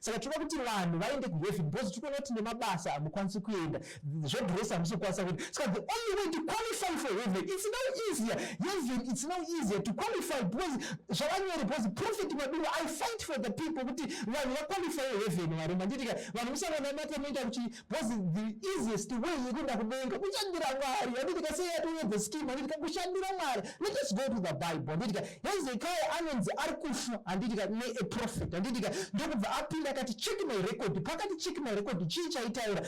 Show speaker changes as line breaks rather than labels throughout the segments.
Saka tinoda kuti vanhu vaende kuheaven, because tiri kuona kuti nemabasa hamukwanisi kuenda, zvegrace hamusi kukwanisa kuenda. Saka the only way to qualify for heaven, it's now easier, heaven, it's now easier to qualify because zvavanyore, because Prophet Maduro, I fight for the people kuti vanhu vaqualify heaven. Varume, handitika? Vanhu musanganamata munoita kuti, because the easiest way yekuenda kudenga kushandira Mwari, handitika? Sei yatouye the scheme, handitika? Kushandira Mwari. Let us go to the Bible, handitika? Hezekiah anonzi ari kufa, handitika, neaprophet, handitika? Ndokubva apinda akati, "Check my record." Pakati "check my record", chii chaitaura?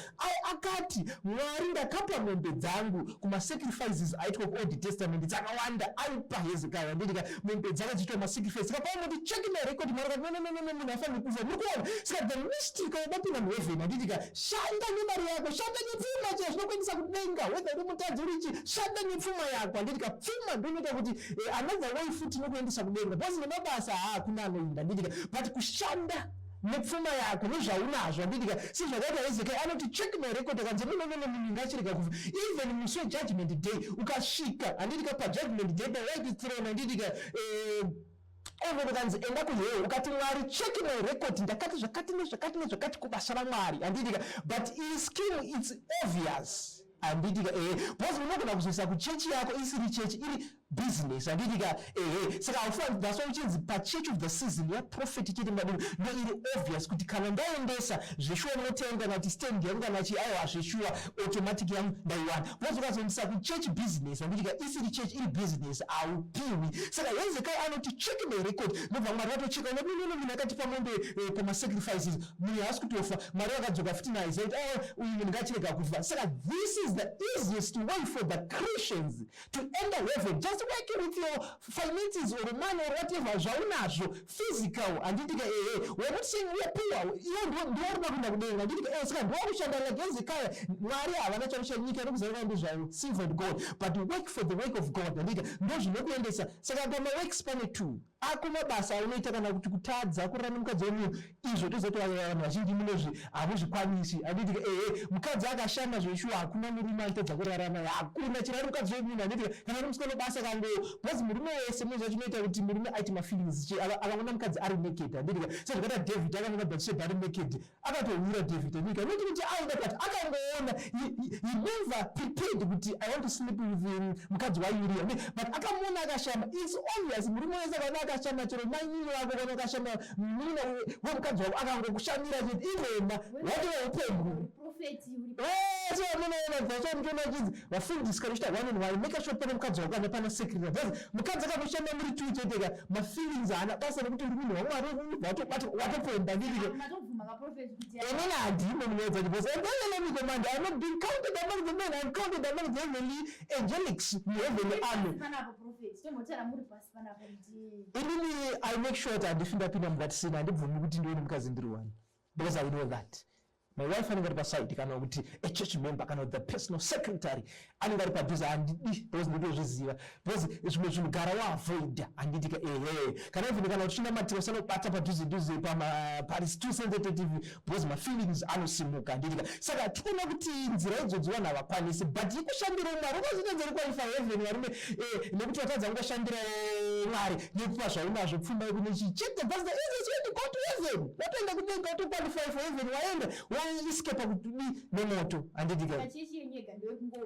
Akati, "Mwari, ndakapa mombe dzangu kumasacrifices aitwa kuOld Testament dzakawanda." Aipa Hezekiah, handitika, mombe dzake dziitwa masacrifice. Saka paunoti "check my record", Mwari akati, "No, no, no, no, munhu afaniri kufa." Muri kuona? Saka the mystic wabapinda muheaven, handitika, shanda nemari yako, shanda nepfuma chaiyo zvinokuendesa kudenga. Whether uri mutadzi, urichi, shanda nepfuma yako, handitika? Pfuma ndoinoita kuti another way futi inokuendesa kudenga, because nemabasa haakuna anoinda, handitika? But kushanda nepfuma yako, nezvaunazvo, handitika? Sezvakaita Hezekiah, anoti, "Check my record." Akanzi, "No, no, no, munhu ngachirega kufa." Even musi wejudgment day ukasvika, handitika, pajudgment day, pawhite throne, handitika, even ukanzi enda kuhell, ukati, "Mwari, check my record, ndakati zvakati nezvakati nezvakati kubasa raMwari," handitika? But iyi scheme, it's obvious, handitika? Ehe, because unogona kuzoisa kuchechi yako isiri chechi, iri business, handitika? Ehe, saka haufaniri. That's why uchinzi pachurch of the season yaprophet chete Maduro ndo iri obvious kuti kana ndaendesa zveshuwa, munotenga kana kuti stand yangu kana chi, aiwa, zveshuwa automatic yangu ndaiwana. Because ukazoendesa kuchurch business, handitika, isiri church, iri business, haupiwi. Saka Hezekiah anoti, "Check my record." Ndobva Mwari vatocheka, nonono, munhu akatipa mombe pamasacrifices, munhu haasi kutofa. Mwari vakadzoka futi naye kuti, "Oh, uyu munhu ngachirega kufa." Saka this is the easiest way for the Christians to enter heaven, just working with your finances or money or whatever zvaunazvo physical, handitika? Ehe, we're not saying we are poor. Iwe ndiwo kuenda kudenga, handitika? Ehe, saka ndiwo kushanda like Hezekiah. Mwari havana chakusha nyika nokuzarura ndezvayo, silver and gold, but work for the work of God, handitika? Ndo zvinokuendesa. Saka pamaworks pane two ako mabasa aunoita, kana kuti kutadza kurara nemukadzi wemunhu. Izvo tozoti vanhu vazhinji munozvi hamuzvikwanisi, handitika? Ehe, mukadzi akashanda zveshuwa, hakuna murume anotadza kurarama, hakuna chirari mukadzi wemunhu, handitika? Kana uri musikana, basa kango, because murume wese munoziva chinoita kuti murume aite mafeelings che akaona mukadzi ari naked, handitika? Sezvakaita David, akaona Bathsheba ari naked, akatohura David, handitika? Not kuti aida, but akangoona. He never prepared kuti I want to sleep with mukadzi waUria, but akamuona akashama. It's obvious, murume wese akaona akashama, chero mainini wako kana akashama, munin'ina wemukadzi wako akangokushamira chete, inhema, watova upengu.
Prophet uri
So munoona, that's mutoona chinzi vafundisi kana uchita one on one, make sure pane mukadzi wako kana pana secretary, because mukadzi akakushanda muri two chete ka, mafeelings haana basa nekuti uri munhu waMwari, watopomba, nditike?
Matobvuma kaprophet kuti
Inini handimo munoedza, because and then let me command, I'm not being counted among the men, I'm counted among the heavenly angelics, muheavenly army.
Panapo prophet, tombotaura muri pasi panapo kuti
Inini I make sure kuti handifi ndapinda mukati sina, handibvumi kuti ndione mukadzi ndiri one, because I know that my wife anenge ari paside, kana kuti a church member, kana the personal secretary anenge ari padhuze. Handidi, because ndotozviziva, because zvimwe zvinhu gara waavoida, handitika? Ehe, kana even kana uchinamatira, usanobata padhuze dhuze, pari too sensitive, because mafeelings anosimuka, handitika? Saka tikuona kuti nzira idzodzo vanhu havakwanisi, but yekushandira Mwari ukazoita qualify heaven, varume, nekuti vatadza kungoshandira Mwari nekupa zvaunazvo, pfuma yeko nechii chete. That's the easiest way to go to heaven. Watoenda kudenga, watoqualify for heaven, waenda woescapa kutudi nemoto, handitika?
Chechi yenyu yega ndeyekungopa?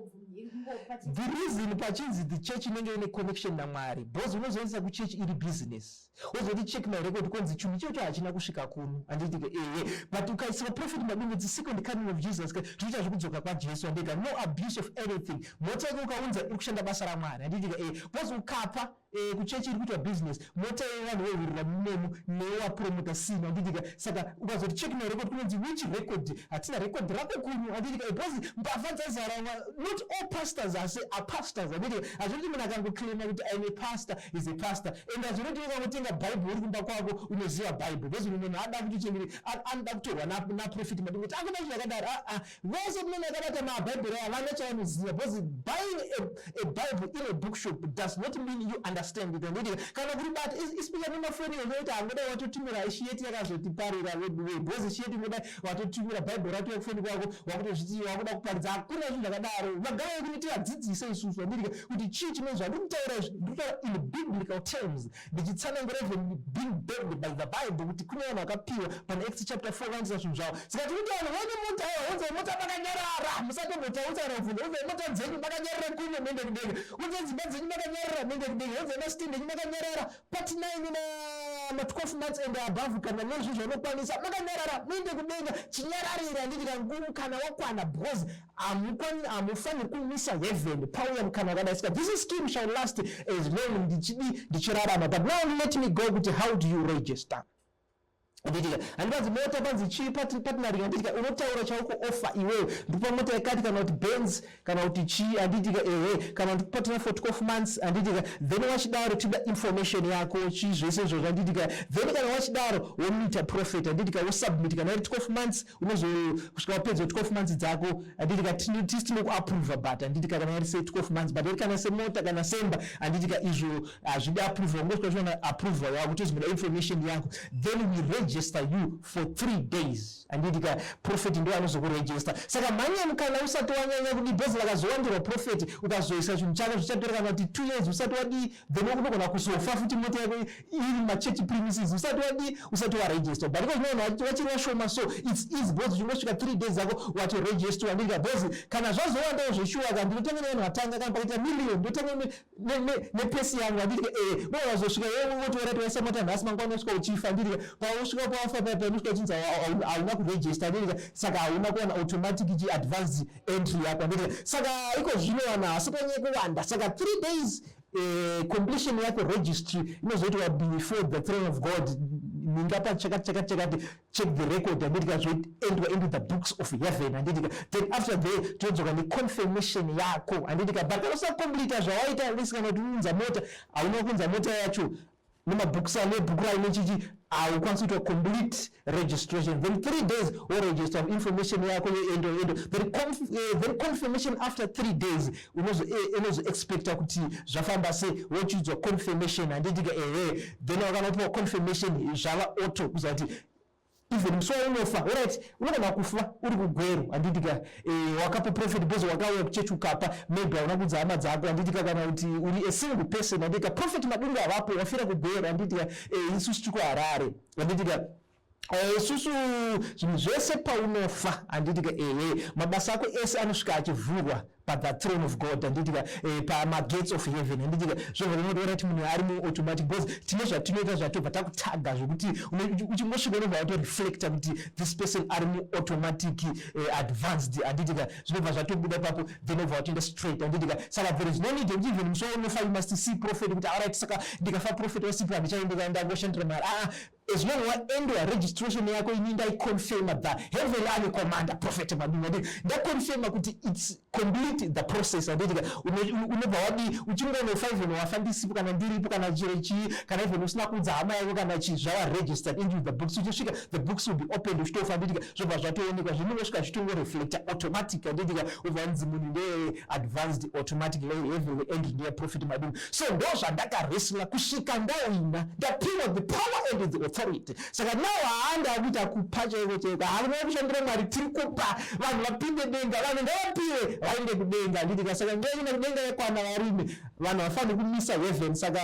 The reason pachinzi the church inenge ine connection naMwari, because unozoendesa kuchechi iri business, wozoti "Check my record," konzi chinhu ichocho hachina kusvika kuno, handitika? Ehe, but ukaisira Prophet Madungwe, the second coming of Jesus, zvinoita zvekudzoka kwaJesu, handitika? No abuse of anything. Mota yako ukaunza iri kushanda basa raMwari, handitika? Ehe, because ukapa kuchechi iri kuitwa business, mota yevanhu vehurira munemu newapromota sin, handitika? Saka ukazoti "Check my record," kunonzi, "Which record? Hatina record rako kuno," handitika? Because mbavha dzazara. Not all pastors are pastors, handitika? Hazvinoti munhu akangoclaima kuti I'm a pastor is a pastor, and hazvinoti ukangotenga Bhaibheri uri kumba kwako unoziva Bhaibheri, because munhu ada kuti chengere anoda kutorwa naProphet Madungwe kuti akuna zvinhu zvakadaro. Aa, vose munhu akabata mabhaibheri aya havana chavanoziva, because buying a Bible in a bookshop does not mean you understand. Understand it, handiti? Kana kuri bata, especially nemafoni, unoita hangodai watotumira shiyeti yakazotiparira weduwe, because shiyeti ungodai watotumira Bhaibheri ratouya kufoni kwako, wakutozviti wakuda kuparidza. Hakuna zvinhu zvakadaro. Vagava kuti tivadzidzise isusu, handiti, kuti chii chinonzi zvandiri kutaura izvi. Ndiri kutaura in biblical terms, ndichitsanangura, even being backed by the Bible, kuti kune vanhu vakapiwa pana Acts chapter 4, vaendesa zvinhu zvavo. Saka tiri kuti vanhu vane mota, aiwa, unzai mota makanyarara, musatombotautsa kana kubvunza. Unzai mota dzenyu makanyarara kuno, muende kudenga. Unzai dzimba dzenyu makanyarara, muende kudenga. Unzai masitendi enyu makanyarara, part 9 ma12 months and above, kana nezvi zvaunokwanisa, makanyarara, muende kudenga. Chinyararira, handiti? Kangumu kana wakwana, because hamufaniri kumisa heaven pauya mukana wakadai. Saka this scheme shall last as long ndichidi ndichirarama. But now let me go kuti how do you register, handitika? Handipanzi mota, panzi chii, partnering, handitika? Unotaura chaukuoffer iwewe: ndikupa mota yakati, kana kuti Benz, kana kuti chii, handitika? Ehe, kana ndikupartner for 12 months, handitika? Then wachidaro, tida information yako, chii, zvese izvozvo, handitika? Then kana wachidaro, womeeta prophet, handitika? Wosubmit. Kana iri 12 months, unozokusvika wapedza 12 months dzako, handitika? Tisi tinokuapprova, but, handitika, kana iri se 12 months, but iri kana semota kana semba, handitika, izvo hazvidi approval. Ungosvika uchiona approval yako, tozomuda information yako, then we register you for 3 days, handitika? Prophet ndo anozokuregister. Saka mhanyani kana usati wanyanya kudi, bhozi rakazowandirwa prophet, ukazoisa chinhu chako, zvichatora kana kuti 2 years usati wadii. Then unogona kuzofa futi mota yako iri machechi premises usati wadii, usati waregister. But iko zvino vanhu vachiri vashoma, so it's easy, because uchingosvika 3 days dzako, watoregister, handitika? Because kana zvazowandawo zveshuwa ka, ndinotanga nevanhu vatanga. Kana pakaita million, ndotanga nepesi yangu, handitika? Unozosvika wotoora waisa mota nhasi, mangwana usvika uchifa, handitika? Pausvika pawafa papa, unosvika uchinzi hauna kuregister, handitika? Saka hauna kuwana automatic chi advanced entry yako, handitika? Saka iko zvino vanhu hasi panyaya kuwanda. Saka 3 days, completion yako, registry inozoitwa before the throne of God, ningapa chakati chakati chakati, check the record, handitika? Zvoendwa into the books of heaven, handitika? Then after there todzoka neconfirmation yako, handitika? But kana usacompleta zvawaita lesi, kana kuti unza mota, hauna kunza mota yacho nemabooks nebhuku rayo nechichi, haukwanisi kuita complete registration. Then 3 days woregister information yako, yoendo endo. Then confirmation after 3 days, unozoexpecta kuti zvafamba sei, wochiudzwa confirmation, handitika? Ehe. Then wakanopiwa confirmation, zvava auto, kuziva kuti even musi waunofa, alright, unogona kufa uri kuGweru, handitika? Wakapa prophet because wakauya kuchechi ukapa, maybe hauna kudza hama dzako, handitika? Kana kuti uri a single person, handitika? Prophet Madungu havapo, wafira kuGweru, handitika? Isusu tiri kuHarare, handitika? Isusu zvinhu zvese paunofa, handitika? Ehe, mabasa ako ese anosvika achivhurwa pathe throne of God, handitika? Pamagates of heaven, handitika? Zvobva unotoona kuti munhu ari muautomatic, because tine zvatinoita zvatobva takutaga, zvekuti uchingosvika unobva watoreflecta kuti this person ari muautomatic advanced, handitika? Zvinobva zvatobuda ipapo, then obva watoenda straight, handitika? Saka there is no need yekuti even musi waunofa you must see prophet, kuti alright, saka ndikafa prophet wasipo, handichaendeka, ndangoshandira mari. Aa, as long waendwa registration yako, ini ndaiconfirma, the heaven army commander Prophet Madungu ndaconfirma kuti it's complete the process, handitika? Unobva wadi uchingonofa, even wafa ndisipo kana ndiripo kana chiro chii, kana even usina kuudza hama yako kana chii, zvava registered into the books. Uchisvika, the books will be opened, uchitofa, handitika? Zvobva zvatoonekwa, zvinosvika zvichitongoreflecta automatic, handitika? Ubva wanzi munhu ndeye advanced automatic heaven entry, ndeye Prophet Madungu. So ndo zvandakaresla kusvika ndawina, ndapiwa the power and the authority. Saka now haanda kuita kupa chaiko chaiko, hakuna kushandira Mwari. Tiri kupa vanhu vapinde denga, vanhu ngavapiwe vaende kudenga, handitika? Saka ngekuenda kudenga yakwana varume, vanhu vafaniri kumisa heaven. Saka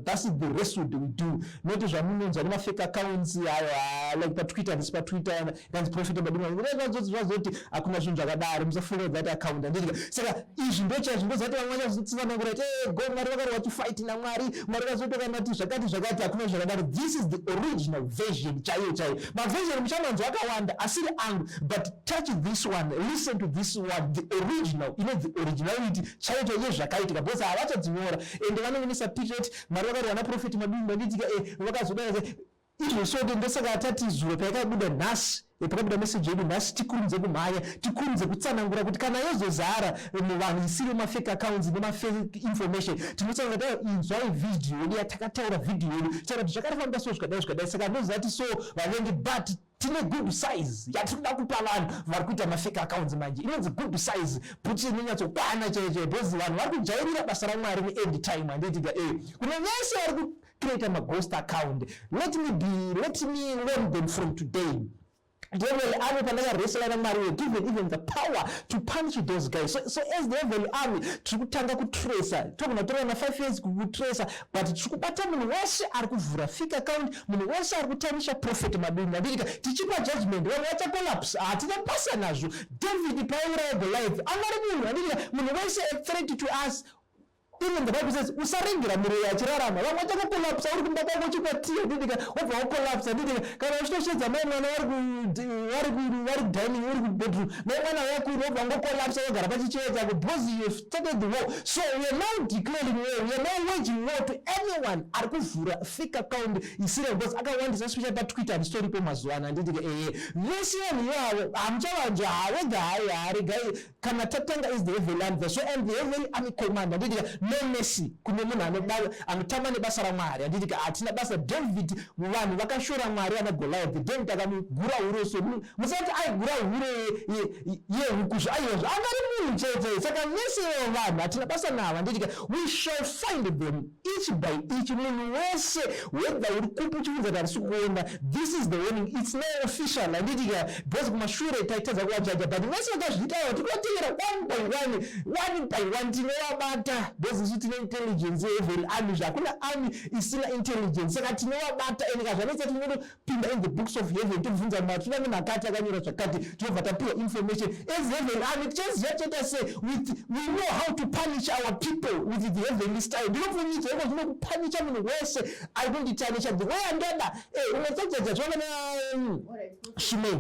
that's the rest we do, not zvamunonzwa nemafake accounts ayo, like paTwitter. Handisi paTwitter kanzi Prophet Madungu, zvazoti hakuna zvinhu zvakadaro, musafollow that account, handitika? Saka izvi ndo chaizvo ndozati vamwe vachazotsanangura kuti go Mwari vakarwa chifight naMwari, Mwari vazotokanati zvakati zvakati. Hakuna zvakadaro. This is the original version chaiyo chaiyo. Maversion muchamanzwa akawanda asiri angu, but touch this one, listen to this one, the original ine the originality chaiyo chaiyo yezvakaitika, because havachadzinyora ende vanongonisa picture kuti Mwari vakarwa naProphet Madungu, handitika? Vakazodai izvo. So ndosaka tati zuro payakabuda nhasi, pakabuda meseji yedu nhasi, tikurumidze kumhanya, tikurumidze kutsanangura kuti kana yozozara muvanhu isiri mafake accounts nemafake information, tinotsanangura ta inzwai vhidhiyo yedu yatakataura, vhidhiyo yedu taura kuti zvakarifamba so, zvikadai zvikadai. Saka ndozati so vavengi, but Tine good size yatiri kuda kupa vanhu vari kuita mafake accounts. Manje inonzi good size, bhutsu inonyatsokwana chaicho, because vanhu vari kujairira basa raMwari muend time, handitika? Kune vese vari kucreata maghost account, let me warn them from today. Devil army, pandakaresela naMwari, were given even the power to punish those guys. So as the heavenly army, tiri kutanga kutracer. Togona kutora na 5 years kutracer, but tiri kubata munhu wese ari kuvhura fake account, munhu wese ari kutarnisha Prophet Madini, handitika? Tichipa judgment, vanhu vachacollapse. Hatina basa nazvo. David paiuraya Goliath, angari munhu, handitika? Munhu wese a threat to us. Even the Bible says usarengera muroyi achirarama. Vamwe vachakucollapsa uri kumba kwako uchikwatiya, handitika? Wobva wacollapsa, handitika? Kana uchitoshedza mai mwana vari kudining, uri kubedroom, mai mwana vakuri, wobva wangocollapsa, wogara pachicheya chako, because you have started the war. So we are now declaring war, we are now waging war to anyone ari kuvhura fake account isiri, because akawandisa, especially paTwitter. Handisitoripo mazuva ano, handitika? Ehe, vese vanhu ivavo hamuchavanzwa hawega. Hai, haregai. Kana tatanga is the heavenly army, so and the heavenly army command, handitika? No mercy kune munhu anotamba nebasa raMwari, handitika? Hatina basa. David, vanhu vakashora Mwari ana Goliath, David akamugura huro. So musati aigura huro yehuku, aiwazvo angari munhu chete. Saka vese vanhu hatina basa navo, handitika? We shall find them each by each. Munhu wese, whether uri kupi uchifunza kuti harisi kuona, this is the warning. It's now official, handitika? Because kumashure taitadza kuvajaja, but vese vakazviitawo tikuvatevera one by one, one by one, tinovabata, because isu tine intelligence yeheavenly army. Zvakuna army isina intelligence, saka tinovabata. Ende kazvanetsa, tinotopinda in the books of heaven, tobvunza Mwari, tinoda munhu akati akanyora zvakati, tinobva tapiwa information. As heaven army, tichaziva toita sei with we know how to punish our people with the heavenly style. Ndinobvumidza iko zvino kupunisha munhu wese ari kunditarnisha the way andoda. Unotsajaja zvavana
Alright, Prophet.
Shimei.